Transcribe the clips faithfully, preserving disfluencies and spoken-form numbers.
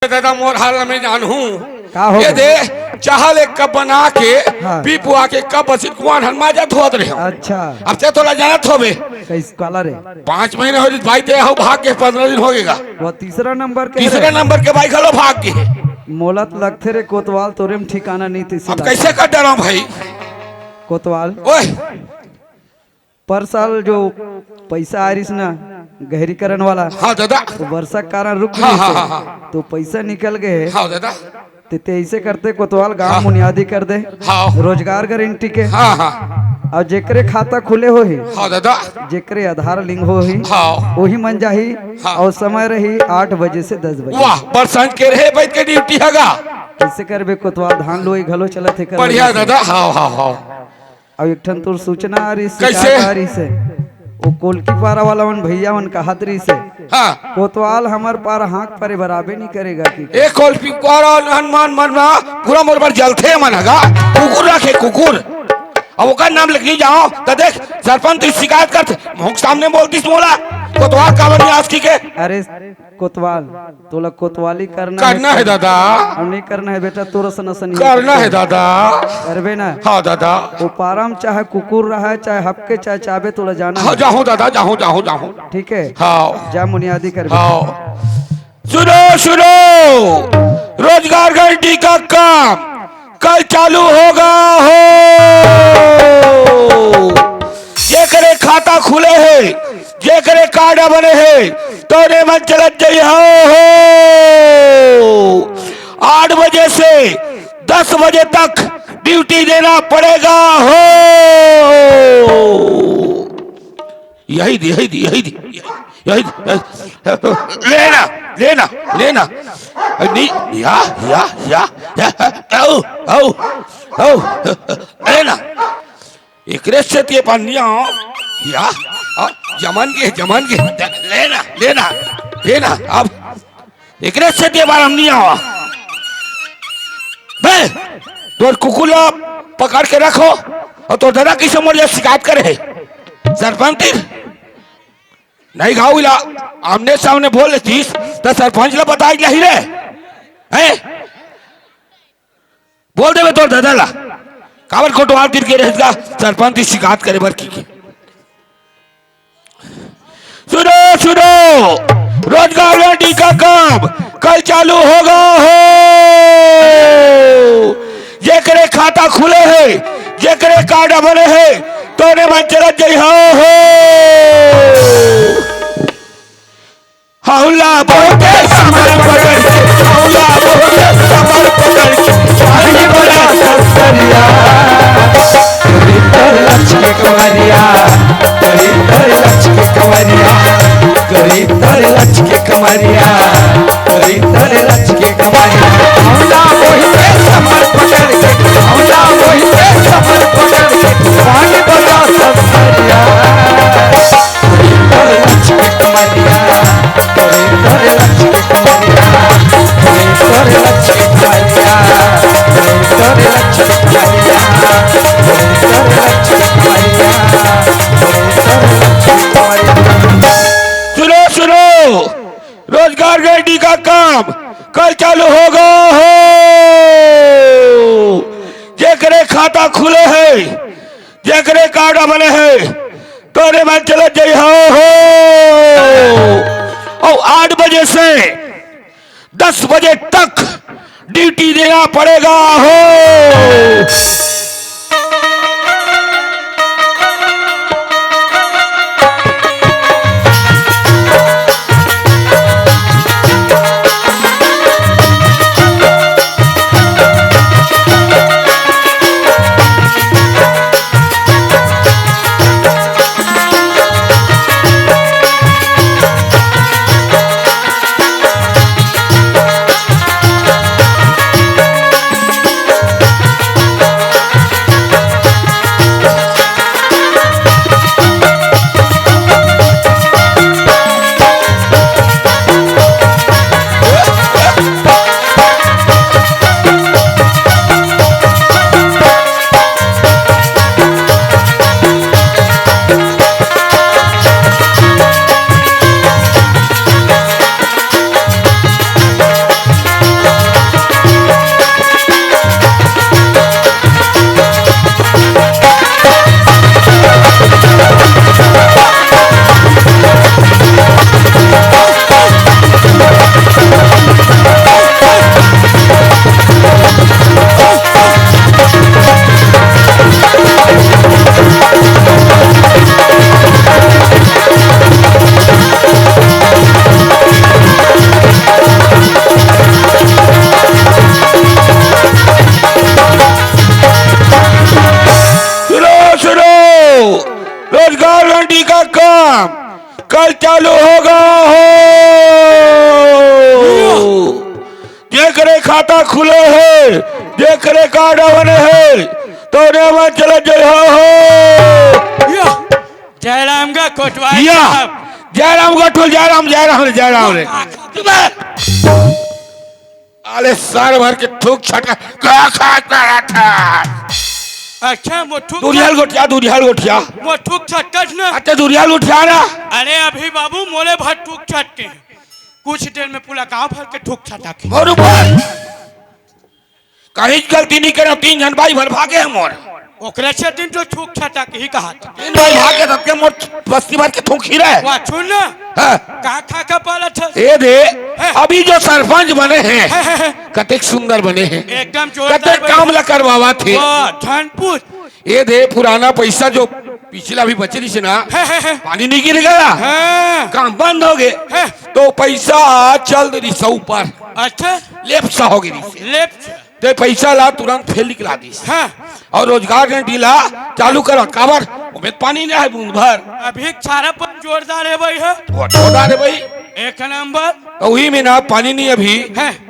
दादा, मोर हाल ल मैं जानहूं। का हो ये गया? दे, चाह ले कप बना के, हाँ। पी पुआ के कप बसित कुआं हन माजत होत रहे हो। अच्छा। अब ते तोला जानत होबे। कैस-, काला रे? पाँच महीने हो गए भाई, ते हो भाग के पंद्रह दिन हो गएगा। वो तीसरा नंबर के तीसरा रे। नंबर के भाई घलो भाग के। मोला त लगथे रे कोतवाल, तोरे में ठिकाना नहीं थी अब सिला। कैसे कर डरा भाई? कोतवाल। ओए। पर साल जो पैसा आ रहिस ना, गहरीकरण वाला, हाँ दादा। तो वर्षा के कारण रुक हाँ, गइस हाँ, हे। हाँ, हाँ। तो पैसा निकल गए हे। हाँ दादा। ते, ते ऐसे करते कोतवाल गांव हाँ। बुनियादी कर दे। हाँ। रोजगार गारंटी के। हाँ, हाँ। और जेकरे खाता खुले होही, हाँ दादा। जेकरे आधार लिंक होही, हाँ। वही मन जाही। हाँ। और समय रही आठ बजे से दस बजे। वाह, बरसात के रहे बैठ के ड्यूटी हगा। ऐसे करबे कोतवाल, धान लुई घलो चलत हे कर बढ़िया वजह से। दादा, हाँ, हाँ, हाँ। अउ एक ठन तोर सूचना आ रहिस, कैसे? शिकायत आ रहिस हे। वो कोलकी पारा वाला मन भैया मन कहत रहिस हे, हाँ। कोतवाल हमर पारा हांक परे बराबे नहीं करेगा कि ए कोलकी पारा हनुमान मन ना पूरा मोर पर जलथे मन हगा। कुकुर रखे कुकुर। अब ओकर नाम लिख ली जाओ त देख सरपंच तू शिकायत करथे। मुंह के सामने बोलतीस मोला कोतवाल काबर नहीं आज की के। अरे कोतवाल, तोला कोतवाली करना करना हे हे तो दादा। अउ नहीं करना हे बेटा, तोर असन असन ही करना करना हे हे। दादा। करबे ना। हाँ दादा। वो पारा म चाहे कुकुर रहे, चाहे हपके, चाहे चाबे, तोला जाना हाँ, हे। जाहूँ दादा, जाहूँ, जाहूँ, जाहूँ। ठीक हे? हाँ। जा मुनियादी करबे। हाँ। सुनो, सुनो। रोजगार गारंटी का काम कल चालू होगा हो। जेकरे खाता खुले हे, जेकरे कार्ड बने हे, तोरे मन चलत जइहा हो। आठ बजे से दस बजे तक ड्यूटी देना पड़ेगा हो। यही दे, यही दे, यही दे, यही दे। लेना, लेना, लेना। नहीं, या, या, या, या, आओ, आओ, आओ, लेना। एकरे से ते पानिया, या, आ, जमन के, जमन के, लेना, लेना, लेना। अब एकरे से ते बार हम नहीं आवा। बे, तोर कुकुर ला पकड़ के रखो और तोर दादा किसे मोर ले शिकायत करे हे। सरपंच नहीं गाँव ला आमने सामने बोल लेतीस त सरपंच ला बताई नहीं रे। हैं? बोल देबे तोर दादा ला। काबर कोटवाल तीर के रहेगा सरपंच की शिकायत करे बर की, की। सुनो, सुनो, रोजगार गारंटी का काम कल चालू होगा हो। जेकरे खाता खुले हे, जेकरे कार्ड बने हे, तोरे मन चलत जइहा हो। हौला बहुते समर पकड़ के, हौला बहुते समर पकड़ के, पानी बड़ा ससरिया। तोरी तोर लक्ष्मी कमरिया, तोरी तोर लक्ष्मी कमरिया, तोरी तोर लक्ष्मी कमरिया, तोरी तोर लक्ष्मी कमरिया। हौला बहुते समर पकड़ के, हौला बहुते समर पकड़ के, पानी बड़ा ससरिया। सुनो, सुनो, रोजगार गारंटी का काम कल चालू होगा हो। जेकरे खाता खुले हे, जेकरे कार्ड बने हे, तोरे मन चलत जइहा हो। और आठ बजे से दस बजे तक ड्यूटी देना पड़ेगा हो। जेकरे खाता खुले हे, जेकरे कार्ड बने हे, तोने मन चला जय हो, हो। या, जयराम का कोटवाल या। साहब। जयराम का ठोल, जयराम, जयराम रे, जयराम रे। अरे साल भर के थूक छटका का खाता रहा था। अच्छा, वो थूक दुरियाल गोठिया, दुरियाल गोठिया। वो थूक छटकस ना। अच्छा, दुरियाल गोठिया ना। अरे अभी बाबू मोरे भर थूक छटके। कुछ देर में पूरा गांव भर के थूक छटक। मोर ऊपर। कहीं गलती नहीं करे, तीन झन भाई भर भागे हे मोर। ओकरे से दिन तो थूक छटक ही कहा था। तीन भाई भागे, सबके मोर बस्ती भर के थूक ही रहे। वाह, सुन ना। हाँ। का खा खा पाला था? ए दे, हैं? अभी जो सरपंच बने हे, हैं, हैं, हैं। कतेक सुंदर बने हे। एकदम जोरदार कतेक बने। काम ला करवावा थे। वाह, धनपुर। ए दे, पुराना पैसा जो पिछला भी बचे रहिस ना, हैं, हैं, हैं। पानी नहीं गिर गया, हैं। काम बंद हो गए, हैं। तो पैसा चल दे रहिस ऊपर। अच्छा। लेप्स हो गए रहिस। लेप्स। ते पैसा ला तुरंत फेर निकला दिस। हाँ। और रोजगार गारंटी ला चालू करा, काबर? ओमे पानी नहीं है बूंद भर। अभी सारा पन जोरदार है भाई, है। वो जोरदार है भाई। एक नंबर। तो वही में ना पानी नहीं अभी। हैं।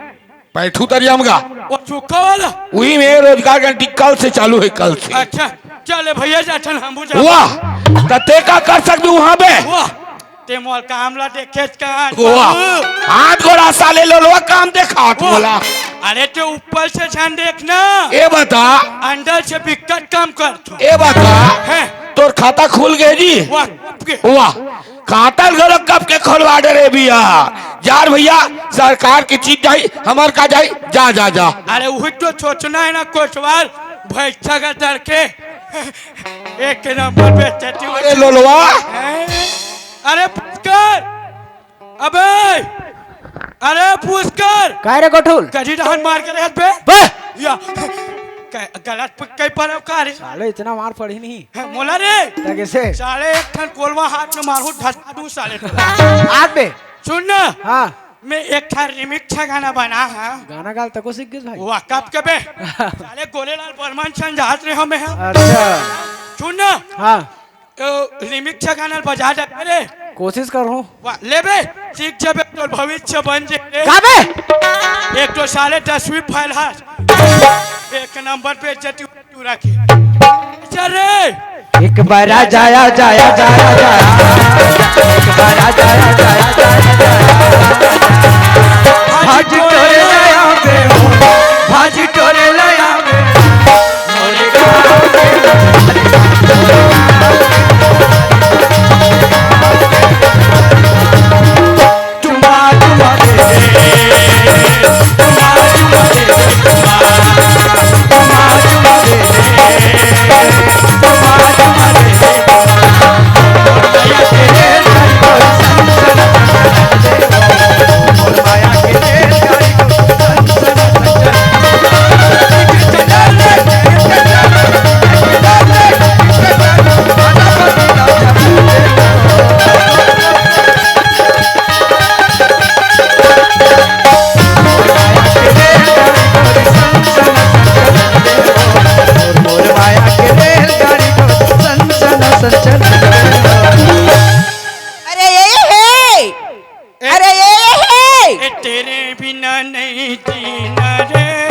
पैठू तरिया में गा। वो सूखा वाला? वही में रोजगार गारंटी कल से चालू है, कल से। अच्छा, चले भैया, जाथन हम बुझा। वाह, त ते का कर सकबे वहां पे? वाह, ते मोर काम ला देखे का। वाह, बाबू। हाथ गोड़ा साले लोलवा काम देखात वाह। बोला। अरे ते ऊपर से झन देखना। ए बता। अंदर से बिकट काम कर तू। ए बता। हैं। तोर खाता खुल गए जी? वाह, के? वाह, खाता घलो कब के खोलवा दे रे भैया। यार भैया, सरकार की चीज जाई, हमर का जाई, जा, जा, जा। अरे वही तो सोचना है ना, कोटवाल भैंसा का तड़के। एक नंबर पे चटी अरे लोलवा। हैं? अरे पुष्कर, अबे, अरे पुष्कर। काय रे गोठुल? कजी डहान मार के रहत बे। बे! या, क-, गलत प-, कई पर का रे? साले इतना मार पड़ी नहीं। है, मोला रे। त कैसे? साले एक ठन कोलवा हाथ में मारू, धसा दू साले। हाथ में? सुन ना। हाँ। मैं एक ठा remix छा गाना बना, हाँ। गाना गाल तको सीख गए भाई। वाह, कब के बे? साले गोलेलाल बर्मन सन जात रहे हमें, हाँ। अच्छा। सुन ना। हाँ। तो remix छा गाना बजा दे रे। कोशिश कर रहा हूँ। वाह, ले बे, सीख जबे तो भविष्य बन जे रे। का बे? एक तो साले दसवीं fail है। एक नंबर पे इज्जत तू रखे। चल रे। एक बार आ जाया, जाया, जाया, जाया। एक बार आ जाया, जाया, जाया, जाया। भाजी टोरे लाया बे, भाजी टोरे लाया बे। अरे ये हे। ए, अरे ये हे। ए, तेरे बिना नहीं जीना रे,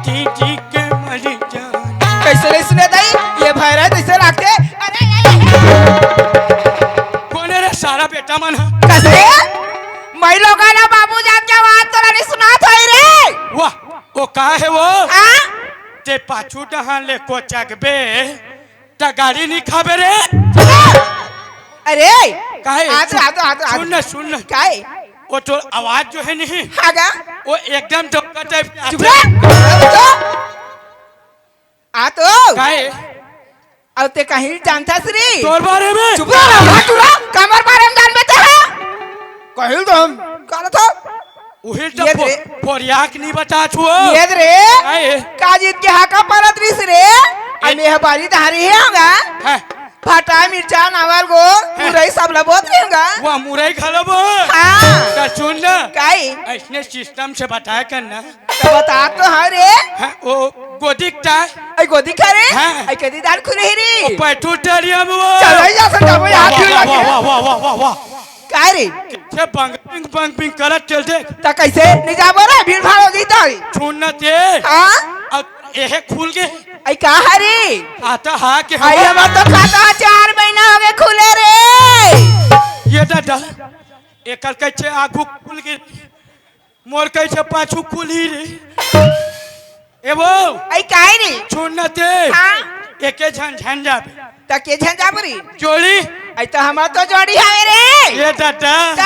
जी जी के मर जाना। कैसे नहीं सुने दाई? ये भैरा जैसे रखते। अरे ये हे। कौन है रे सारा बेटा मन? कैसे? मैं लोगों ना बाबू जान के आवाज तोला नहीं सुना था रे। वाह, वो का है वो? हाँ? ते पाछू डहान ले कोचक बे। त गाड़ी नहीं खाबे रे। अरे, काहे? आ तो, आ तो, आ तो, आ तो। सुन ना, सुन ना। काहे? वो तो आवाज जो है नहीं, हाँ गा? वो एकदम डोका type का चुप रहे। आ तो। काहे? अब ते कहीं जानता श्री? तोर बारे में। चुप रहे, भाग चुप रहे। कमर बारे में जान बेटा है। कहिल तो हम। कहा था? उही तो ये फो-, रे। फोरिया के नहीं बता छुओ। ये रे। काहे? का जीत के हाका परत रिस रे। ए- अमे हबारी धारी हे होगा। हैं। भाटा, मिर्चा, नावल, गोर, हैं। मुरई सब ला बोत रे होगा। वाह, मुरई घलो बो। हाँ। त सुन ना। काई? ऐसने system से बताया कर ना। त बता तो हाँ रे। हैं, ओ गोदी का? ऐ गोदी का रे? हैं। ऐ कदी दाल खुरे रे। ओ पैठू टरिया में वो। चल, भाई, जा सकता, वो वाह, याद वाह, क्यों वाह, लगे? वाह, वाह, वाह, वाह, वाह। काय रे? ते बंग बिंग, बंग बिंग करत चल दे। त कइसे? नइ जाबो रे, भीड़ भाड़ हो जही त। सुन न ते। हाँ? अब एहे खुल गे। अई का हरी? आता हा के अई हमर तो खाता चार महीना हो गे खुले रे। ये दादा, एकर कइसे आगू खुल गे? मोर कइसे पाछू खुलही रे? ए वो, अई काय रे? छोड़ न दे। हाँ? एके झन झन जाबे। त के झन जाबो रे? जोड़ी। अई त हमर तो जोड़ी हवे रे। ए दादा। त?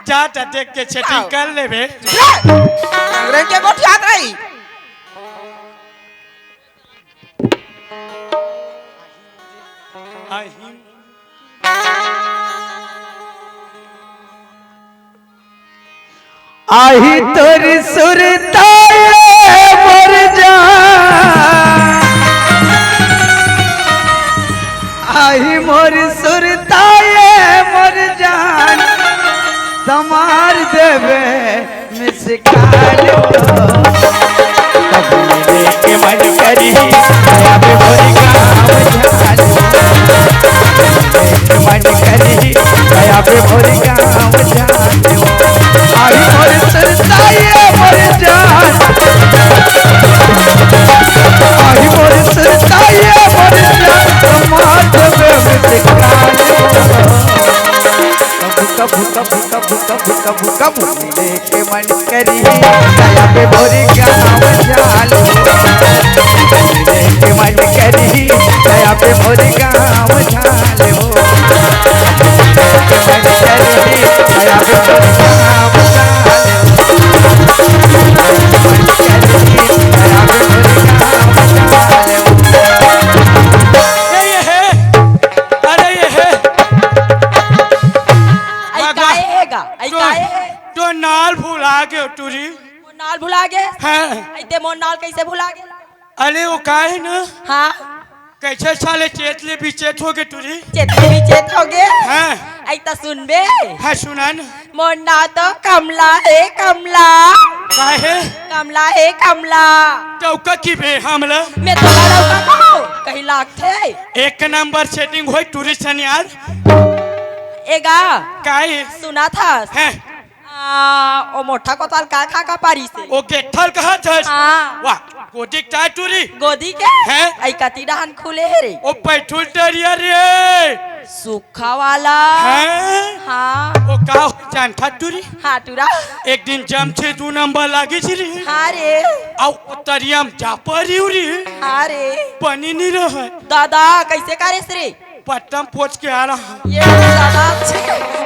जा त देख के सेटिंग कर लेबे। रे! अंग्रेज के गोठियात रही। आही। आही तोर सुरताए मोर जान, आही मोर सुरताए मोर जान, त मार देबे मिस कॉल। कब मिले के मन करी, आया बे मोर गाँव जान। मन करी, आया बे मोर गाँव जान। आई मोर सुरताए मोर जान। आई मोर सुरताए मोर जान। मार देबे मिस कॉल। कब, कब, कब, कब, कब, कब, कब मिले के मन करी, आया बे मोर गाँव जान। मिले के मन करी, आया बे मोर गाँव जान। मिले के मन करी, आया बे मोर गाँव जान। ए, ये है। अरे, ये है। अई भगवान। काहे हे गा? अई तो, काहे हे? तो नाल भुला गे टूरी। मोर नाल भुला गे? हाँ। अई ते मोर नाल कइसे भुला गे? अरे, वो काहे ना? हाँ। कइसे साले चेत ले बिचेत हो गे टूरी? चेत ले बिचेत हो गे? हाँ। अई त सुनबे? हाँ, सुना ना। मोर नाव तो कमला हे, कमला। काहे? कमला हे, कमला। डउका किबे हमला? मैं तो डउका कहूँ, कहीं लागथे। एक नंबर सेटिंग होई टूरी सन यार। ए गा। काहे? सुनथस? हैं? आ, ओ मोठा कोतवाल का खा का पारिस हे? ओ गेठल कहत हस? हाँ। वाह, गोदी के टाय टूरी। गोदी के? हैं? अई कती डहन खुले हे रे? ओ पैठुल टरिया रे। सुख खावाला। हैं? हाँ। ओ का हो जानथा टूरी? हाँ, टूरा। एक दिन जमथे दू नंबर लागिस रे। हाँ रे। अउ तरिया म जा परिव रे। हाँ रे। पानी नइ रहय। दादा, कइसे करेस रे? पट्टा म पोंछ के आ रहा। ये दादा,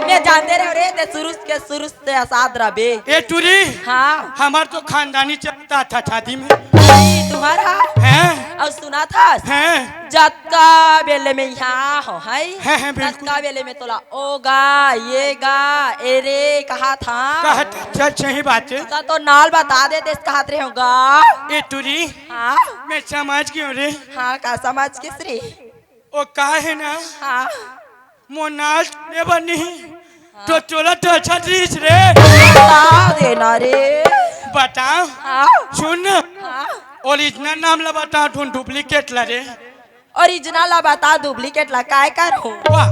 मैं जानते रहे रे, ते शुरू के शुरू से असाद रबे। ए टूरी। हाँ। हमर तो खानदानी चलता था शादी में। नहीं, तुम्हारा। हैं? अउ सुनथस? हैं? जतका बेले में यहाँ हो, है? हैं, हैं, बिल्कुल। ततका बेले में तोला ओ गा, ये गा, ए रे, कहा था? कहत, चल, सही बात हे। त तो नाल बता देतेस कहत रहे हो गा। ए टूरी। हाँ? मैं समझ गेंव रे। हाँ, का समझ गेस रे? ओ का हे ना? हाँ। मोर नाल ले बनी। हाँ। तो तोला तो अच्छा दिस रे। बता देना रे। बता। हाँ। सुन। हाँ। ओरिजिनल नाम ला बता, धुन डुप्लीकेट ला रे। ओरिजिनल ला बता, डुप्लीकेट ला काय करो? वाह,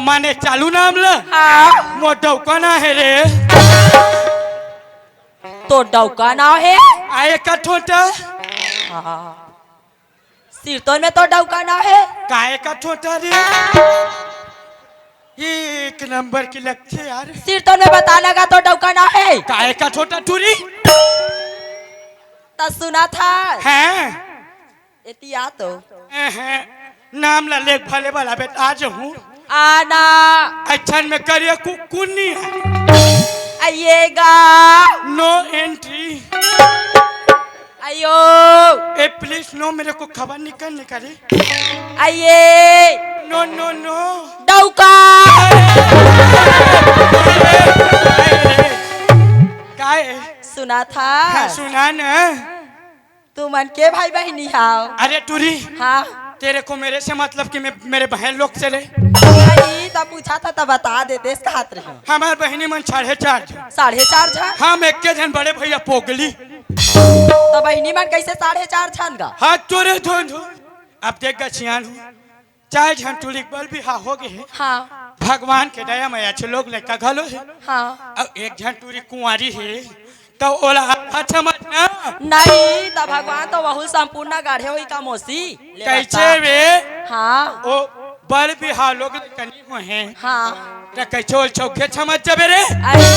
माने चालू नाम ला? हाँ। मोर डउका ना हे रे। तो डउका ना हे? आए का ठोटा? हाँ। सिरतोन में तो डउका ना हे। काय का ठोटा रे? ये एक नंबर की लगथे यार। सिरतोन में बता लगा तो डउका ना हे। काय का ठोटा टूरी? त सुनथस? हैं? एती आ तो। हैं, हैं। नाम ला लेके भले भला बेटा आ जाहूँ। आना। अच्छा, मैं करिया कु-, कुन्नी है। आइएगा। No entry। आइयो। ए, please, no, मेरे को खबर निकल, निकाले। आइए। No, no, no। डउका। काय? सुनथस? हाँ, सुना ना। तुमन के भाई बहिनी हव? अरे टूरी, हाँ। तेरे को मेरे से मतलब कि मैं, मेरे बहन लोग से रे। नहीं, त पूछा था, त बता देतेस, कहत रहे। हमार बहिनी मन साढ़े चार झन। साढ़े चार झन? हम एके झन बड़े भैया पोगली। त बहिनी मन कइसे साढ़े चार झन गा? हाँ, तोरे धुन धुन। अब देख गा सियान हूँ। चार झन टूरी के बर बिहाव हो गे हे। हाँ। भगवान के दया मया से लोग लइका घलो हे। हाँ। अउ एक झन टूरी कुंवारी हे, त ओला अच्छा समझ ना। नहीं, त भगवान तो वहू ल संपूर्ण गढ़े होही का मौसी? ले कइसे बता। वे? हाँ। ओ बर बिहाव लोग लइका नइ होहे। हाँ। त कइसे ओला चौखे समझ जाबे रे? अरे,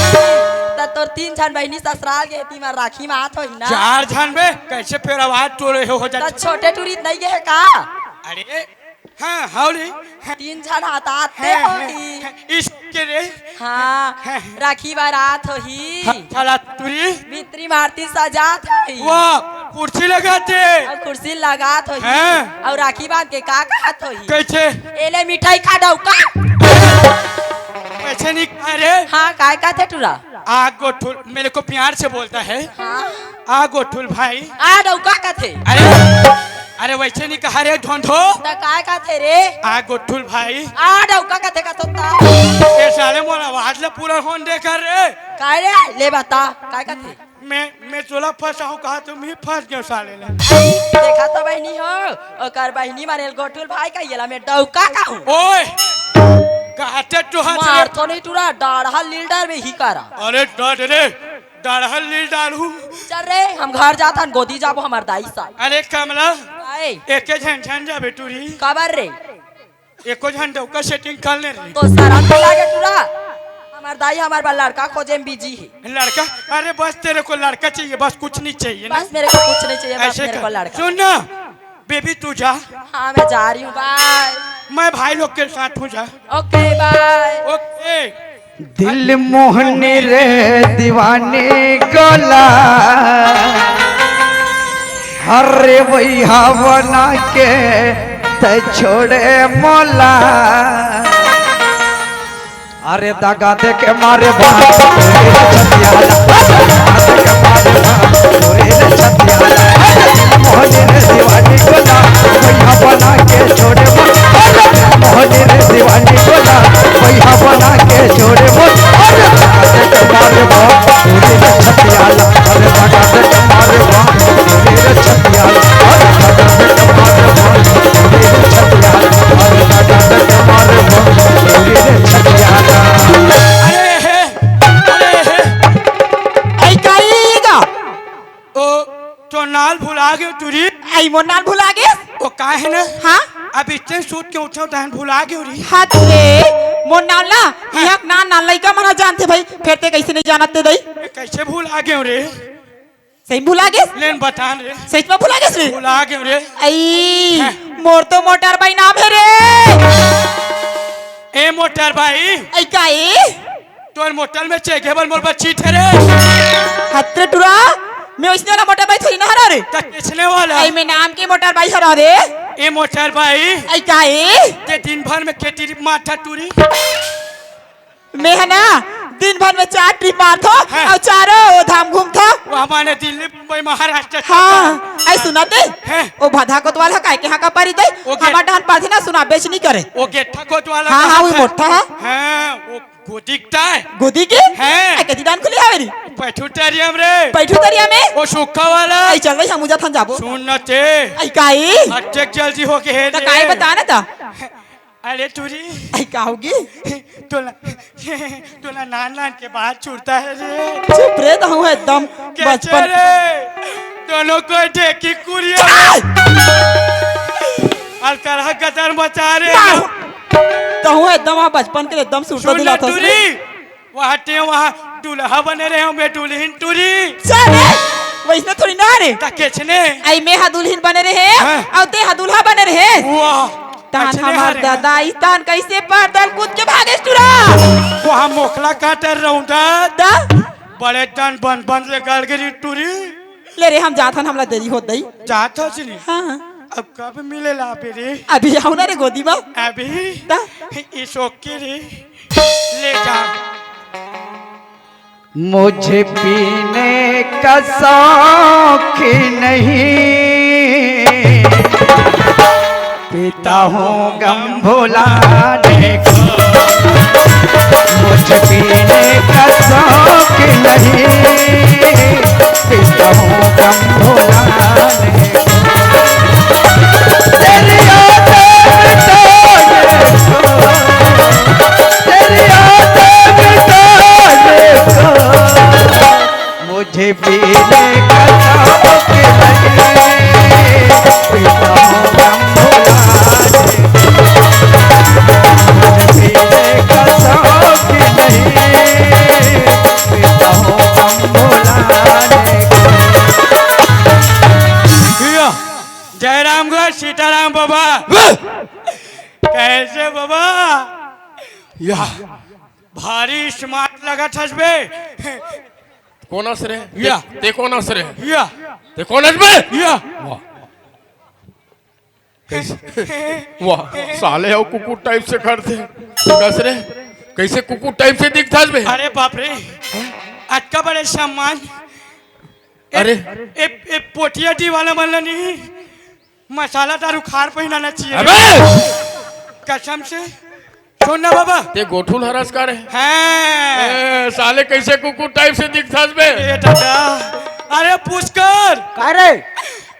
त तोर तीन झन बहिनी ससुराल गे हे, तीमन राखी म आत होही ना। चार झन बे, कइसे फेर आवाज टोले हो, हो त जाथे? छोटे टूरी नइ गे हे का? अरे, हाँ, हव रे। तीन झन हतात ते हाँ, होही। हाँ, इसके रे। हाँ, हाँ। राखी बारात होही। हाँ, चला टूरी। मित्री मारती सजात होही। वाह, कुर्सी लगाते। अउ कुर्सी लगात होही। हाँ। अउ राखी बांध के का कहत होही? कइसे? एले मिठाई खा डौका। कइसे नइ खा रे? हाँ, काय कहत हे टूरा? आ गोठुल, मेरे को प्यार से बोलता है। हाँ। आ गोठुल भाई। आ डौका कथे। अरे, अरे वइसे नइ कहा रे ढोंढो। त काय कथे रे? आ गोठुल भाई। आ डौका कथे कथो त। ए साले मोर आवाज ल पूरा होन दे कर रे। काय रे? ले बता, काय कथे? मैं, मैं तोला फंसाहूं कहा त मैं फंस गेंव साले ले। देखा तो बहिनी हो, ओकर बहिनी मारे ल गोठुल भाई कही, एला मैं डौका कहूं। ओए, कहते तो हंस रे। मारथों नहीं टूरा, डाढ़ा लील डार में ही करा। अरे डर रे। डाढ़ा लील डालहूं। चल रे, हम घर जाथन, गोदी जाबो हमर दाई सा। अरे कमला, आए। एके झन झन जाबे टूरी। काबर रे? एको झन डौका setting कर ले रे। तो शरम नइ लागे टूरा? हमर दाई हमर बर लड़का खोजे में busy हे। लड़का? अरे बस तेरे को लड़का चाहिए, बस कुछ नहीं चाहिए ना? बस मेरे को कुछ नहीं चाहिए, बस ऐसे मेरे कर। को लड़का। सुन ना, baby तू जा। हाँ, मैं जा रही हूँ, bye। मैं भाई लोग के साथ हूँ, जा। OK, bye। OK। दिल मोहनी रे दीवानी गोला, हरे वैहा बना के ते छोड़े मोला। अरे दगा दे के मारे बाप रे छतियाला, दगा दे के मारे बाप रे छतियाला। मोहनी रे दीवानी गोला, वैहा बना के छोड़े मोला। मोहनी रे दीवानी गोला, वैहा बना के छोड़े मोला। अरे दगा दे के मारे बाप रे छतियाला, अरे दगा दे के मारे बाप रे छतियाला, अरे दगा दे के मारे बाप रे छतियाला, अरे दगा दे के मारे बाप रे छतियाला। अरे हे, अरे हे। ऐ काई गा? ओ, तो नाल भुला गेव टूरी। ऐ मोर नाल भुला गेस? ओ, काहे ना? हाँ? अब इतने सूत के उठे तहन भुला गेव री। हाँ, तू रे, मोर नाल ना, हाँ। इहाँ के नान नान लइका मन ह जानथे भाई, फेर ते कइसे नइ जानत ते दई? ए, कइसे भुला गेव रे? सही भुला गेस? लेन बता रे। सही में भुला गेस रे? भुला गेव रे। ऐ, हाँ। मोर तो मोटर बाई नाम हे रे। ए मोटर बाई। ऐ का ए? तोर मोटर में चेघे बर मोर बर चीट हे रे। हत रे टूरा, मैं ओइसने वाला मोटर बाई थोड़ी ना हरंव रे। त कइसने वाला? ऐ मैं नाम के मोटर बाई हरंव रे। ए मोटर बाई। ऐ का ए? ते दिन भर में के ट्रिप मारथा टूरी? मैं ह ना दिन भर में चार ट्रिप मारथों हाँ। अउ चारों धाम घूमथों। वहाँ माने दिल्ली, मुंबई, महाराष्ट्र। हाँ, ऐ सुनत हे? हैं? ओ भदा कोतवाल ह काय के हाँका पारी दे? ओ गे- हमर डहन पाथे ना सुनाबेच नइ करे। ओ गेठा कोतवाल ह हाँ, हाँ, कहाँ वो था? मोठा ह। हाँ, वो गोदी के ताय। गोदी के? हैं। ऐ कती डहन खुले हवे रे? पैठू तरिया में रे। पैठू तरिया में? ओ सूखा वाला। ऐ चल भाई, हम उजा थान जाबो। सुन न ते। ऐ काई? अटक जल्दी हो के हे त रे। काई बता ना त। अरे टूरी। ऐ का होगे? तोला, तोला नान नान के बात छुड़ता है रे। चुप रे, तहूँ एकदम कैसे बचपन रे? दोनों को ढेकी कुरिया। चल! अलकरहा गदर मचा रे। ना। तहूँ एकदम, हाँ, बचपन के एकदम सुरता सुन ना दिलाथस रे। टूरी, वहाँ ते वहाँ दूल्हा बने रहे, मैं दुल्हन टूरी। चल रे, वइसने थोड़ी ना रे। त कइसने? ऐ मैं हा दुल्हन बने रहे, हाँ। अउ ते हा दूल्हा बने रहे। वाह, तहन कइसने हमर हरे? ददा, ई तहन कइसे परदा ल कूद के भागेस टूरा? वहाँ मोखला काटर रौंदा। दा? बड़े डहन बन बन ले गड़ गे री टूरी। ले रे, हम जाथन, हमला देरी होत दई। जात हस रे? हाँ। अब कब मिले ला आबे रे? अभी आव ना रे गोदी में। अभी? दा? It's OK रे। ले जा। मुझे पीने का शौक नहीं, पीता हूँ गम भुलाने को। मुझे पीने का शौक नहीं, पीता हूँ गम भुलाने को। तेरी यादें तो या, जयरामगढ़ सीताराम बाबा। कैसे बाबा? या। भारी स्मार्ट लगत हस बे। कोन अस रे? या। ते, ते कोन अस रे? या। ते कोन अस बे? या। वाह। कैसे? वाह, साले हो कुकुर टाइप से करथे। कस रे? कैसे कुकुर टाइप से दिखथस बे? अरे बाप रे, अतका बड़े सम्मान। ए, अरे। ए, ए, पोटिया टी वाला मन ला नहीं, मसाला दारू खार पहिनाना चाहिए। अबे! कसम से। सुन ना बाबा। ते गोठुल हरस का रे? हैं। ए, साले कैसे कुकुर टाइप से दिखथस बे? ए दादा, अरे पुष्कर। का रे?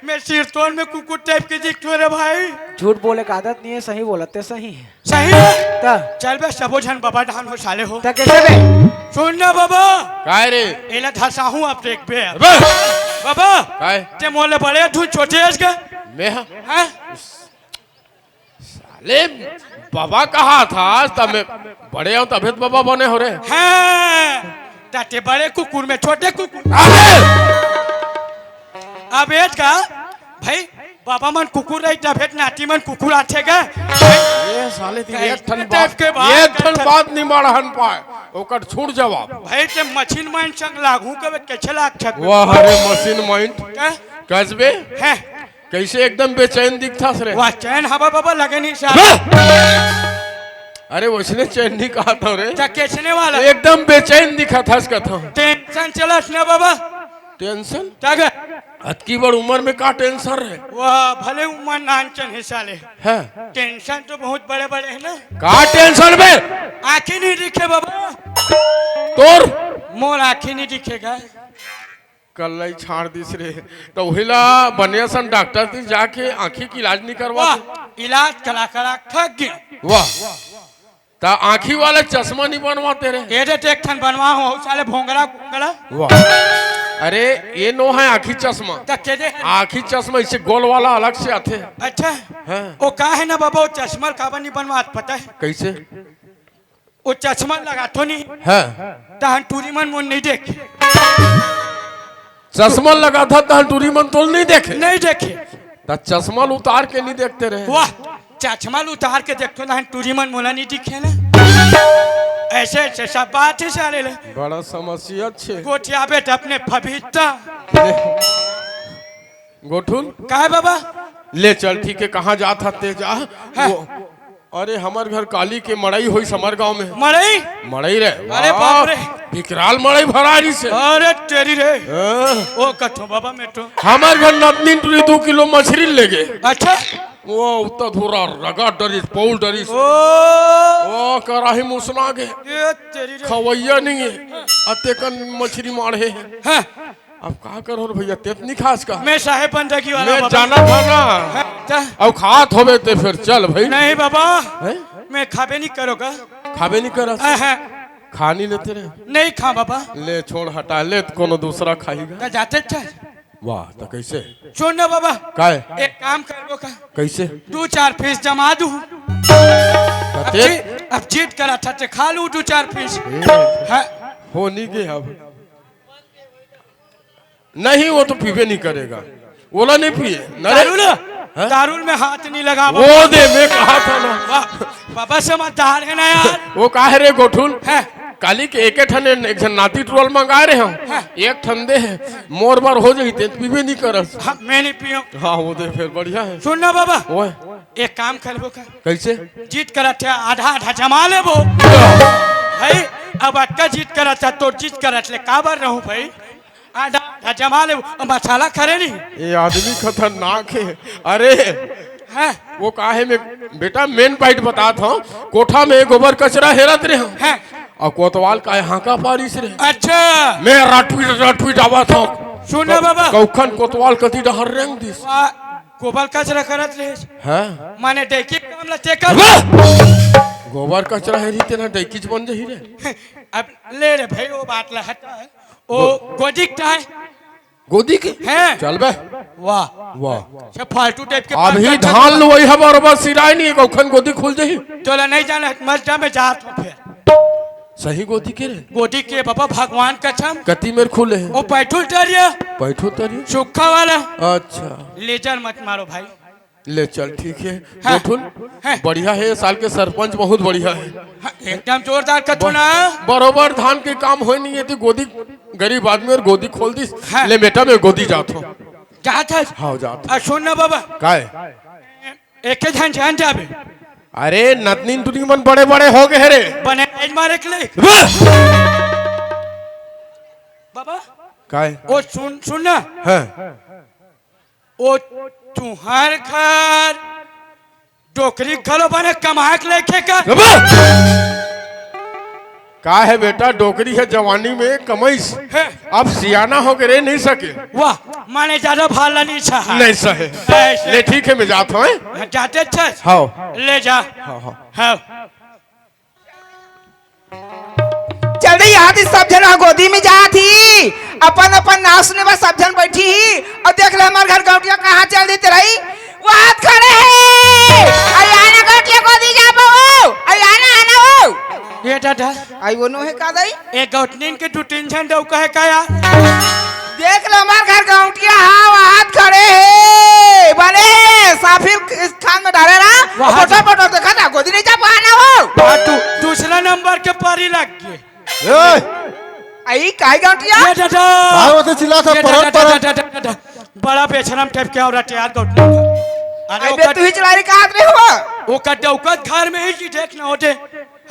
मैं सिरतोन में कुकुर टाइप के दिखथों रे भाई। झूठ बोले का आदत नहीं है, सही बोलत ते सही है। सही है? त? चल बे, सबो झन बाबा डाहन हो साले हो। त कैसे बे? सुन ना बाबा। काय रे? एला धसाहूं अब देख बे। अबे! बाबा, काय? ते मोले बड़े अस धुन छोटे अस का? मैं हा? हैं? साले, बाबा कहा था, तब मैं बड़े हूं, तभे तो बाबा बने हो रे। हैं, त ते बड़े कुकुर में छोटे कुकुर। अबे! अब एज का, भाई, बाबा मन कुकुर रही, तभे तो नाती मन कुकुर आथे का। ये साले, ती एक ठन बात, के बात एक ठन बात नहीं माड़हन पाए, ओकर छूट जवाब। भाई, ते मशीन माइंड संग लागू के कैसे लाग छक? वाह रे मशीन माइंड। का? कस बे? हैं। कैसे एकदम बेचैन दिखथस रे? वाह, चैन हवा बाबा लगे नहीं साहब। बे! अरे, वैसने चैन नहीं कहत हंव रे। त कैसने वाला? एकदम बेचैन दिखथस कथंव। टेंशन चलस ना बाबा। टेंशन? त ग- अतकी बड़ उमर में का टेंशन रे? वाह, भले उमर नानचन हे साले। हैं? टेंशन तो बहुत बड़े-बड़े हे ना। का टेंशन बे? आँखी नहीं दिखे बाबा। तोर? मोर आँखी नहीं दिखेगा। कल्लई छाड़ दिस रे। त उही ला बने असन डॉक्टर तीर जाके आँखी के इलाज नहीं करवा। वाह, इलाज करा करा थक गए। वाह। त आँखी वाला चश्मा नहीं बनवाते रे। ये दे देख ठन बनवा हो, साले भोंगड़ा भोंगड़ा। वाह। अरे, ये नो है आँखी चश्मा। त के दे? आँखी चश्मा इसे गोल वाला अलग से आथे। अच्छा। हाँ। वो का है ना बाबा, वो चश्मा काबर नहीं बनवात पता है? कैसे? वो चश्मा लगाथों नहीं। हाँ। तहन टूरी मन मोन नहीं देखे। चश्मा लगाथा तहन टूरी मन तोल नहीं देखे? नहीं देखे। त चश्मा उतार के नहीं देखते रहे? वाह, चश्मा उतार के देखथों तहन टूरी मन मोला नहीं दिखे ना। ऐसे ऐसे सब बात है सारे ले। बड़ा समस्या छे। गोठिया बेटा अपने फबीता। गोठुन? काय बाबा? ले चल, ठीक है, कहाँ जात हस ते जा। हाँ। वो, अरे, हमर घर काली के मड़ई होइस हमर गांव में। मड़ई? मड़ई रे, अरे वाह, बाप रे। विकराल मड़ई भरा रहिस हे। अरे तेरी रे। हाँ। ओ कथो बाबा मैं तो। हमर घर नतनीन टूरी दू किलो मछरी ले गे। अच्छा। वो उत्ता धुरा रगा डरिस, पौल डरिस। ओ। ओ कराही मुसना गे। ए तेरी रे। खवैया नहीं है। अतेकन मछरी माढ़े हे। हाँ। अब का करो रे भैया, ते तो नहीं खास का। मैं साहेब बंदगी वाला मैं बाबा। जाना था ना। हाँ, त? अब खात होबे ते फिर चल भाई। नहीं बाबा, हैं? मैं खाबे नहीं करो का। खाबे नहीं करस? हाँ, हाँ। खा नहीं लेते रे। नहीं खा बाबा। ले छोड़ हटा, ले तो कोनो दूसरा खाएगा। त जाते चल। वाह, त कैसे? सुन ना बाबा। काय? एक काम करबो का। कैसे? दू चार पीस जमा दू। त अब ते? जी-, अब जिद करा था ते खा लू दू चार पीस। ए। हाँ। हो नहीं गए अब। नहीं, वो तो पीबे नहीं करेगा, ओला नहीं पिए। न रे। दारू ला? हाँ? दारू में हाथ नहीं लगा वो बाबा। दे, मैं कहा था ना। वाह, बाबा समझदार है ना यार। वो का है रे गोठुन? है। काली के एक ठन, एक झन नाती टुरल मंगाए रहे हम। हाँ। एक ठन दे है, मोर बार हो जाई, ते पीबे नहीं करस। हाँ, मैं नहीं पियो। हाँ, वो दे फिर बढ़िया है। सुन ना बाबा। ओए। एक काम करबो का। कैसे? जिद करत हे, आधा आधा जमा लेबो। भाई, अब अतका जिद करत हे, तोर जिद करत ले काबर रहूं भाई? आधा, आधा जमा ले, मसाला खरे नहीं। ये आदमी खतरनाक है। अरे, हैं? वो का है, मैं, बेटा, मेन बात बतात हंव। कोठा में गोबर कचरा हेरत रहे हंव। हैं? अउ कोतवाल का हांका पारिस रे। अच्छा। मैं रटुई, रटुई डाबत हंव। सुन ना बाबा। कउखन कोतवाल कती डहर रेंग दिस। आ, गोबर कचरा करत रहे। हैं? माने डैकी काम ला ते कर। वाह! गोबर कचरा हेरही तेन डैकीच बन जही रे। अब ले रे भाई, वो बात ला हटा। ओ गो- गोदिक टाय। गोदी के? हैं? चल बे। वाह। वाह। से फालतू टाइप के अभी पंकज धान चंद्र। लुवई ह बरोबर सिराय नहीं, कखन गोदी खुल जाही। तोला नहीं जाना, मर जा, मैं जात हूँ फिर। सही गोदी के रे? गोदी के बाबा, भगवान कसम। कति मेर खुले हे? वो पैठुल तरिया। पैठुल तरिया? सूखा वाला। अच्छा। लेजर मत मारो भाई। ले चल, ठीक है। हाँ। गोठुल, हाँ। बढ़िया है, साल के सरपंच बहुत बढ़िया है। हाँ, एकदम जोरदार कथो ना। बरोबर धान के काम होय नहीं है, तो गोदी, गरीब आदमी और गोदी खोल दिस। हाँ। ले बेटा, मैं गोदी जात हूँ। जात है? हाँ, जात हूँ। आ, सुन ना बाबा। काय? एक झन जान जाबे। अरे, नतनीन दुनी मन बड़े-बड़े हो गए रे। बने लाइन मारे के ले। वाह! बाबा। काय? ओ सुन, सुन ना। हाँ। ओ तुंहर घर डोकरी घलो बने कमाए के लेखे का। अबे! का है बेटा, डोकरी है जवानी में कमाइस, हैं? अब सियाना हो के रे नहीं सके। वाह, माने ज्यादा भाला नहीं सहा। नहीं सहे। ऐसे। ले ठीक है, मैं जात हूँ, हैं? हाँ, जाते अच्छा। हाँ। ले जा। हाँ, हाँ। हाँ। चल दे, यहाँ थी सब झन गोदी में जात ही, अपन अपन नाव सुने बर सब झन बैठी ही। अउ देख ले, हमार घर गौंटिया कहाँ चल दे तेरा ही, वहाँ खड़े है। अरे आना गौंटिया गोदी जा बहू, अरे आना, आना हो। ये दादा, आई वो नो है का दाई? ए गौटनीन के दू तीन झन डौका है का यार? देख लो, हमार घर गौंटिया, हाँ, वहाँ खड़े है, बने है, साफिर इस खान में डाले रहा, वहाँ फोटो, फोटो देखा था, गोदी नहीं जा पाना हो। वहाँ दू-, दूसरा नंबर के पारी लग गए। ए! आई, काई गौंटिया? ये दादा। काय होते चिल्ला था, ये परत, दादा, परत। दादा, दादा, दादा। बड़ा बेशरम टाइप के औरत है यार, गौटनीन। अरे, आई बे, ओकर तू ही चिल्ला रही, कहाँ रहे हो? ओकर डौकत घर में ही जी, देख ना होते।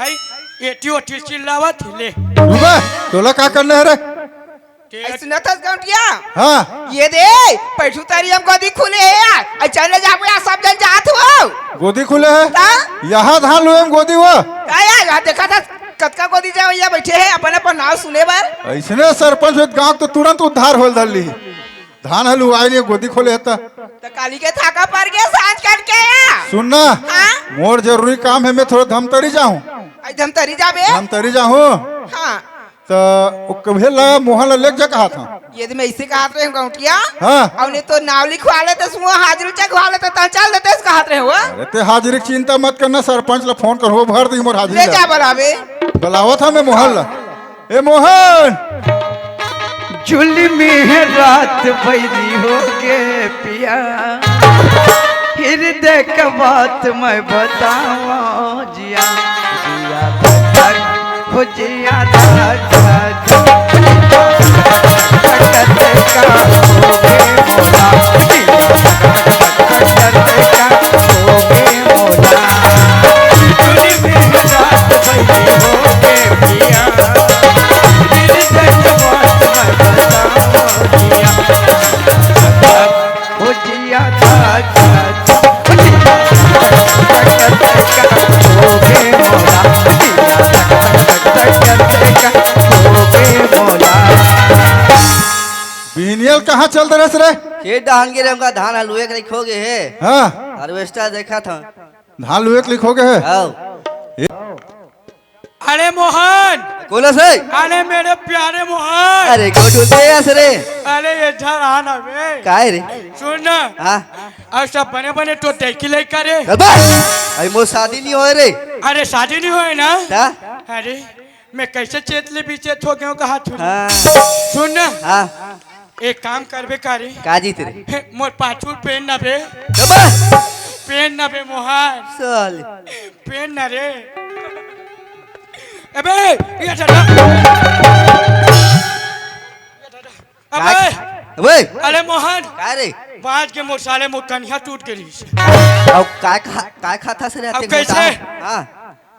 हाय, एटी ओटी चिल्लावत ही ले। रुबे, तोला का करना है रे? ऐसे न था गौंटिया। हाँ। ये दे, पैठू तारी हम गोदी खुले है यार। अरे चल ले जाबो यार, सब झन जात हो। गोदी खुले है? ता? यहाँ धान लुए हम गोदी हो। का यार, यहाँ देखा था, कतका गोदी जाओ, यहाँ बैठे हैं, अपन अपन नाव सुने बर। ऐसने सरपंच होत गाँव तो तुरंत उद्धार होल धर ली। धान ह लुआए नहीं, गोदी खोले है त। त काली के थाका पर के सांझ करके आ। सुन ना, हाँ? मोर जरूरी काम है, मैं थोड़ा धमतरी जाहूँ। आई धमतरी जाबे? धमतरी जाहूँ। हाँ। त ओ कभे ला मोहन ला लेके जा कहा था। ये तो मैं इसे कहा रहे हूँ गौंटिया। हाँ। अउ नहीं तो नाव लिखवा लेते, सुआ हाजिरी चकवा लेते, त चल देते, इस कहा रहे हुआ। अरे ते हाजिरी की चिंता मत करना, सरपंच ला फोन कर, वो भर दी मोर हाजिरी ले ला। जा बुलावे। बुलावा था मैं मोहन ला। ए मोहन। जुल्मी है रात बैरी हो गे पिया, हृदय का बात मैं बतावा जिया, जिया धक धक, हो जिया धक धक, धक धक का हो गे मोला, जिया धक धक धक धक का हो गे मोला। जुल्मी है रात बैरी हो गे पिया, बिहनियल कहाँ चल दे रहे रे? खेत डहान गे रहे, हमका धान हलुए के खो गए है। हाँ। हार्वेस्टर देखा था। धान लुए के खो गए है। हाँ। अरे मोहन। कोन से? अरे मेरे प्यारे मोहन। अरे गोठू दे अस रे। अरे ये झर आना बे। काय रे? सुन ना। हाँ। अउ सब बने बने तो देखी लइका रे। अबे, अरे मोर शादी नहीं होए रे। अरे शादी नहीं होए ना? ता? अरे मैं कैसे चेत ले बीचे थो गयो कहा तू। हाँ। सुन ना। हाँ। एक काम करबे का रे? का जीत रे? हे, मोर पाछू पेन ना बे। अबे! पेन ना बे मोहन। साले। पेन ना रे। अबे, ये दादा। ये दादा। अबे! अबे! अरे मोहन। का रे? बाज के मोर साले मोर कनिहा टूट गेली। अब काय खा-, काय खाता से रहते अब कैसे? हाँ।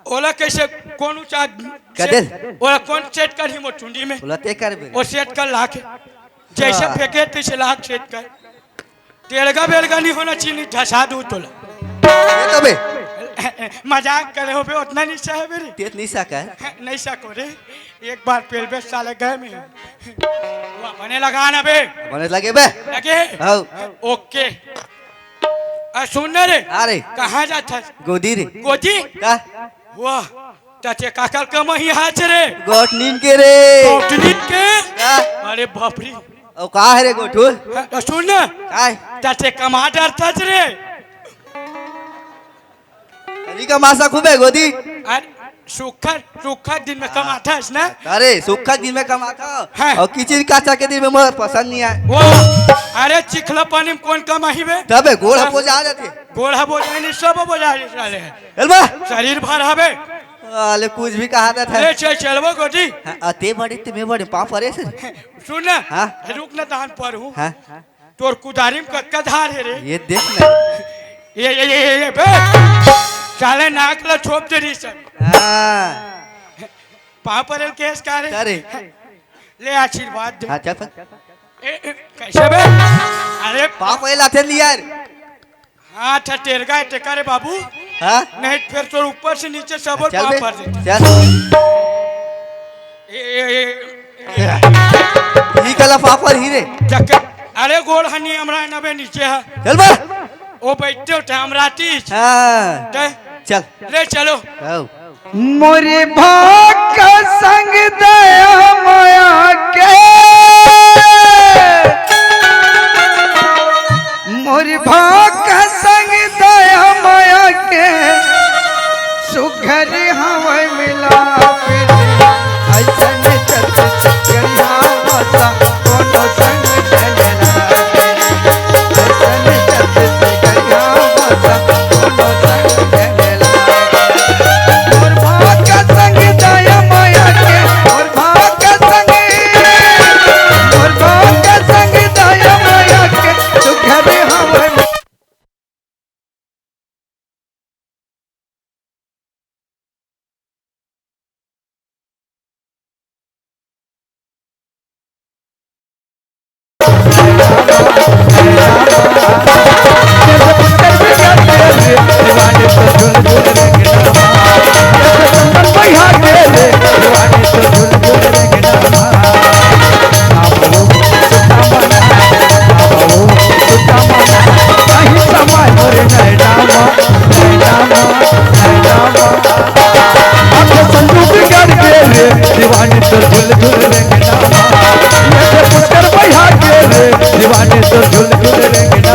ओला कैसे, कौन ऊंचा कदे? सेट, ओला कौन सेट करही मोर चुंडी में? ओला ते करबे। ओ सेट कर लाके। जैसे हाँ। फेंके तैसे लाख सेट कर। तेलगा बेलगा नहीं होना चाहिए, नहीं धसा दूँ तोला। ये तो बे। मजाक करे हो बे, उतना नहीं सहे बे रे। तेत नहीं सका है। नहीं सको रे। एक बार पेल बे साले गए में। वाह, बने लगा ना बे। बने लगे बे। लगे? हाँ। ओके। आ, सुन ना रे। अरे। कहाँ जात हस? गोदी रे। गोदी? का? वाह, चाचे काकर कमाई हाथ रे। गोट नींद के रे। गोट नींद के? का? अरे बाप रे। अउ का हे रे गोठू? हाँ, तो सुन ना। काय? तते कमा डरथस रे। अभी कमा सकूं बे गोदी? अरे, सुक्खा, सुक्खा दिन में कमाथस ना? अरे, सुक्खा दिन में कमाथंव। हाँ। अउ किचिर काचा के दिन में मोर पसंद नइ आय। वो, अरे, चिखला पानी में कोन कमाही बे? तबे गोड़ ह बोजा जाथे। गोड़ ह बोजा नहीं, सब बोजा जाथे साले। चल बे। शरीर भार हवे। साले कुछ भी कहा था। ले चल, चलबो गोदी। हाँ, अते बड़े ते मैं बड़े पाँव परे से। सुन ना। हाँ। रुक ना, तहान परहूं। हाँ। तोर कुदारी में कतका धार हे रे? ये देख ना। ये, ये, ये, ये, ये, बे। साले नाक ला छोप दे रही सब। हाँ। पाँव परे ल केस का रे? का रे? ले आशीर्वाद दे। हाँ, चल पर। ए, ए, कैसे बे? अरे पाँव परे लाथे लिया रे। हाँ, अच्छा, टेरगा हे, टेका रे बाबू। हाँ? नहीं, फिर तो ऊपर से नीचे सब और चल पाँव बे, पर देते। चल। ए, ए, ए, ए। ई कला पाँव पर ही रे। चक्कर, अरे गोड़ हनी हमरा नबे नीचे है। चल बे। ओ बैठते उठे हमरा तीस। हाँ। ते? चल। ले चलो। आओ। मोरी भाग का संग दया माया के, मोरी भाग का संग दया माया के, सुघर हवय मिलाप रे, अइसन चलत गड़िया मसा कोनो संग चले लागे। दीवानी तो झुल झुल रेंगना, ये तो पुष्कर भैया के रे, दीवानी तो झुल झुल रेंगना।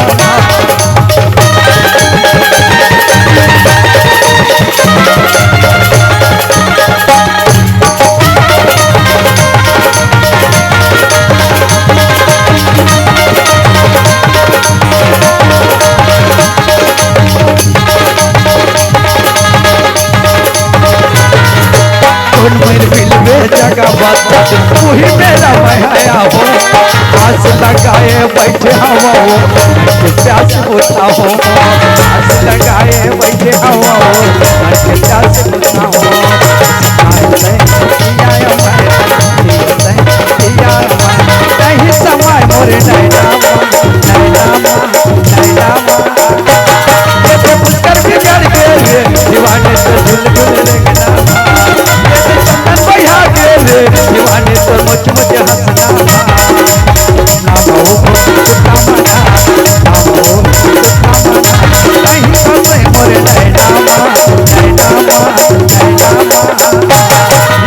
कौन मेर मिलबे जगह बता, तू ही मेरा महया हो। आस लगाए बैठे हवा हो, मन के प्यास बुझाओ। आस लगाए बैठे हवा हो, मन के प्यास बुझाओ। आए से पिया मन, पिया मन, कहीं समय मोरे नैना मन, नैना मन, नैना मन। ये तो पुष्कर बिगड़ गेल रे, दीवानी तो झुल झुल रेंगना। ये तो चंदन भैया गेल रे, दीवानी तो मुझ मुझ हंसना। ना हो कुछ कामना, ना हो कुछ कामना। नहीं समय मोरे नैना मा, नैना मा, नैना मा।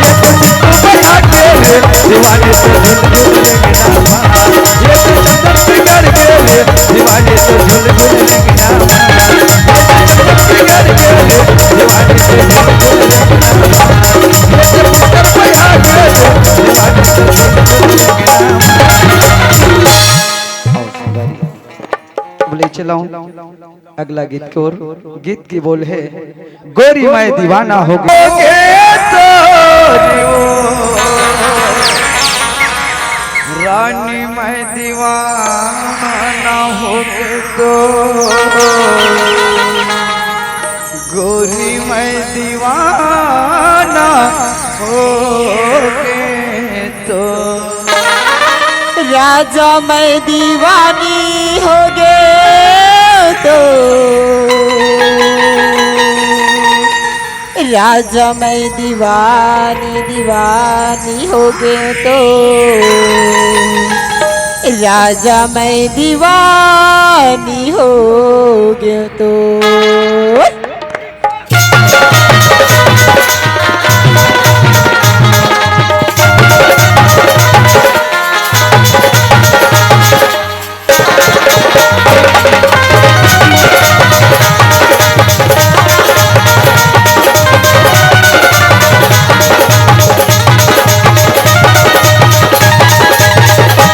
ये तो चित्त बना गेल रे, दीवानी तो झुल झुल रेंगना। ये तो चंदन बिगड़ गेल रे, दीवानी तो झुल झुल रेंगना। बोले चलाऊं अगला गीत की ओर। गीत की बोल है, गोरी मैं दीवाना हो गया। रानी मैं दीवाना हो गए तो, गोरी मैं दीवाना हो गए तो, राजा मैं दीवानी हो गए तो, राजा मैं दीवानी दीवानी हो गए तो, राजा मैं दीवानी हो गए तो।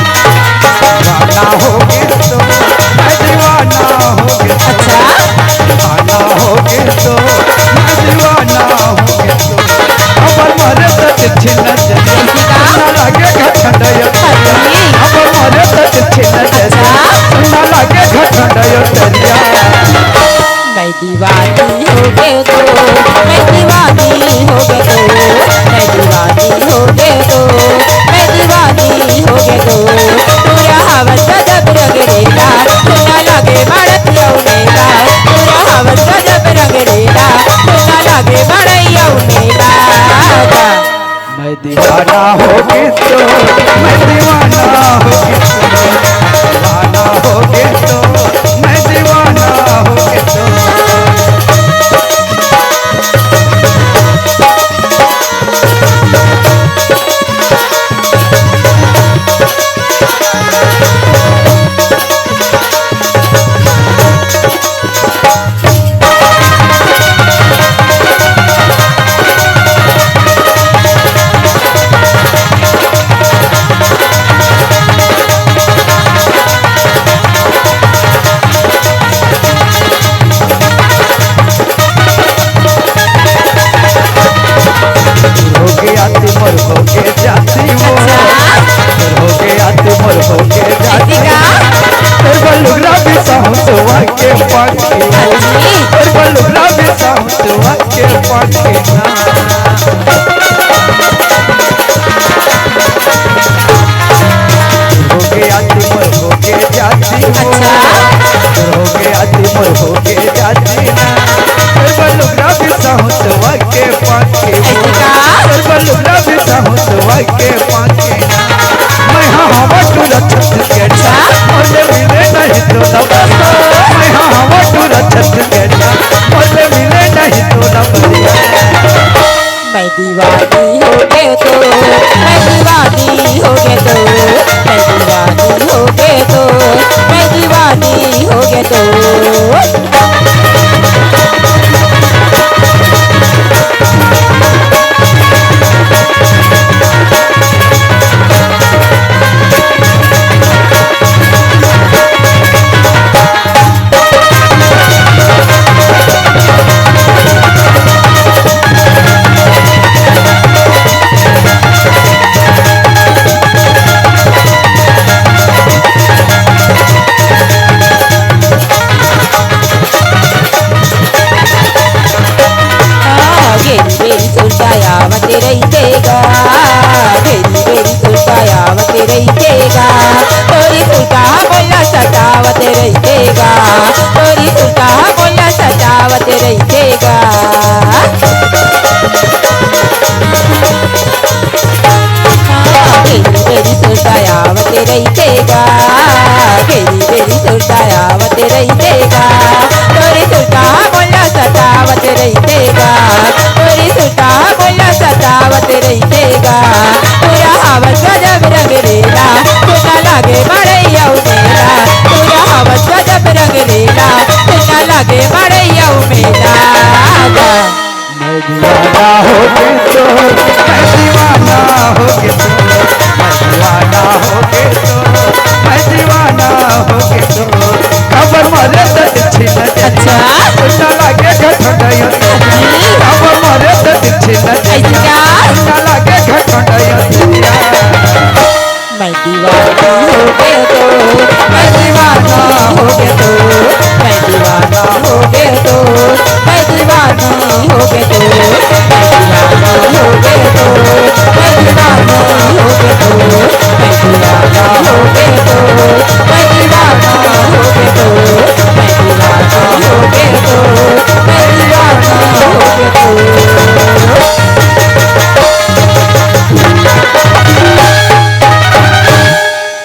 दीवाना हो गे तो, मैं दीवाना हो गे तो। अच्छा। दीवाना हो गे तो, मैं दीवाना हो गे तो। अब मरे तो तिरछी नजरिया, कैसी का? ना लागे घटंडा यो। अरे। अब मरे तो तिरछी नजरिया, अच्छा। ना लागे घटंडा यो तरिया। मैं दीवानी हो गे तो, मैं दीवानी हो गे तो, मैं दीवानी हो गे तो, मैं दीवानी हो गे तो। पूरा हवस गजब रंग रेला, सुना लागे मारत यऊ मेला। पूरा हवस गजब रंग रेला, सुना लागे मारत यऊ मेला। मैं दीवाना हो गे तो, मैं दीवाना हो गे तो, दीवाना हो गे तो, मैं दीवाना हो गे तो। हो गे आती मोर हो गे जाती वो। अच्छा। मोर हो गे आती मोर हो गे जाती। ऐसी का? तोर बर लुगरा बिसाहूं सुवा के पाती। अजी। तोर बर लुगरा बिसाहूं सुवा के पाती ना। हो गे आती मोर हो गे जाती वो। अच्छा। हो गे आती मोर हो गे जाती ना। तोर बर लुगरा बिसाहूं सुवा के पाती। ऐसी का? तोर बर लुगरा बिसाहूं सुवा के पाती ना। मैं हा हवा टूरा छत्तीसगढ़ का, मोर ले मिले नहीं तो ना बता। मैं हा हवा टूरा छत्तीसगढ़ का, मोर ले मिले नहीं तो ना बता। मैं दीवानी हो गे तो, मैं दीवानी हो गे तो, मैं दीवानी हो गे तो, मैं दीवानी हो गे तो। घेरी घेरी सुरता आवत रहिथे गा, घेरी घेरी सुरता आवत रहिथे गा। तोरी सुरता मोला सतावत रहिथे गा, तोरी सुरता मोला सतावत रहिथे गा। घेरी घेरी सुरता आवत रहिथे गा।